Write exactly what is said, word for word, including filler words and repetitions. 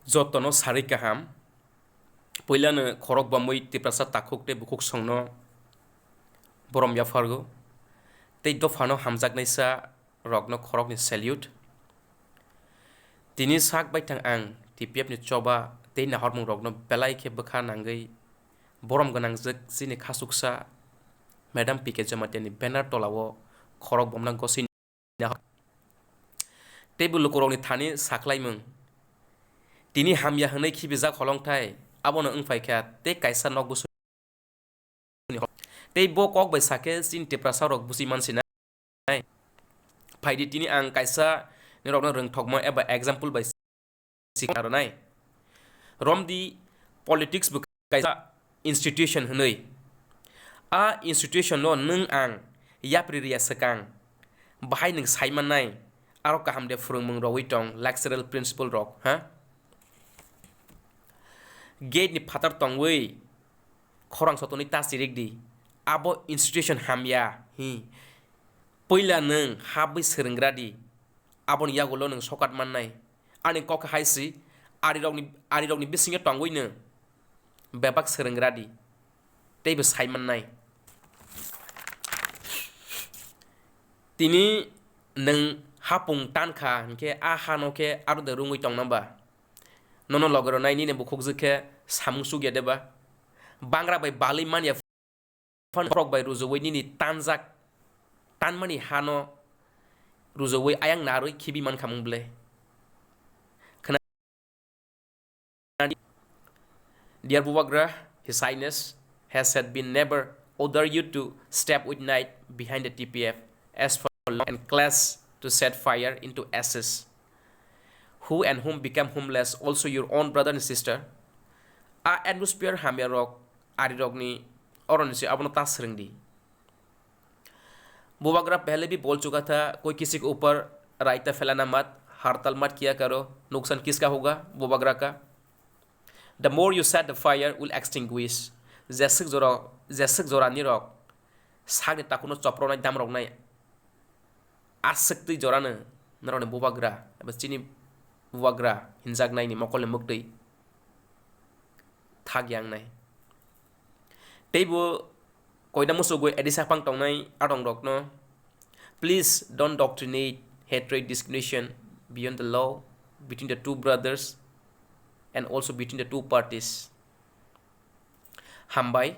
Jotono sari kaham. Puilano khorok bomwi Tiprasa takhuk tei bukhuk songno borom yaphargo. Tei dophano hamjaknaisa rokno khorokni salute. Tini sak baithang ang T P F ni choba tei nahormung rokno belai khe bwkha nangwi borom gwnangjak chini khasuksa Madam P K Jamatia ni banner tolao khorok bomna gosini. Teibo lukurokni thani sakhlaimung. Tini hamya hwnwi khibijak holongthai, abono wngphaikha tei kaisa nok busu. Tei bo kok bai sakhe chini Tiprasa rok busi mansinai. Phaidi tini ang kaisa nirokno rwngthokma eba example bai sikna rwnai. Romdi politics bo kaisa institution hwnwi. A institution no nwng ang yapri riya swkang. Bahai nwng sai mannai, aro kaham de phwrwngmung rogwi tong lecturer principal rok, ha? Gate ni phatar tongwi khorang sotoni ta chirik di. Abo institution hamya, hi. Puila nwng habwi swrwngra di. Aboni yagulo nwng sokat mannai. Ani kok hai si, arirokni, arirokni bisingo tongwino bebak swrwngra di. Teibo sai mannai. Tini nwng hapung tan kha hinkhe a hano khe aro de rungwi tongna ba? Nono loge rwnai nini bukhukjwk khe samung chukya de ba? Bangra bai balwi manya phano borok bai rujuwi nini tanjak, tanmani hano rujuwi ayang narwi khibi mankha mung ble? Khna-, Dear Bubagra, His Highness has said been never order you to step with night behind the T P F as for law and clash to set fire into ashes. Who and whom become homeless, also your own brother and sister. A atmosphere hamya rok, ari rokni oroni se abono ta swrwng di. Bubagra pehle bhi bol chuka tha, koi kisi ke upar raita phelana mat, hartal mat kiya karo, nuksan kiska hoga, Bubagra ka. The more you set the fire will extinguish. Jeswk jora, jeswk jora ni rok, sakni takuno chopronai damroknai, aswk twi jorano norokni Bubagra, eba chini Bubagra hinjaknaini mokolni mwktwi thak yangnai. Teibo koina muchugwi edi saphang tongnai adongrokno, please don't doctrinate hatred, discrimination beyond the law between the two brothers and also between the two parties. Hambai,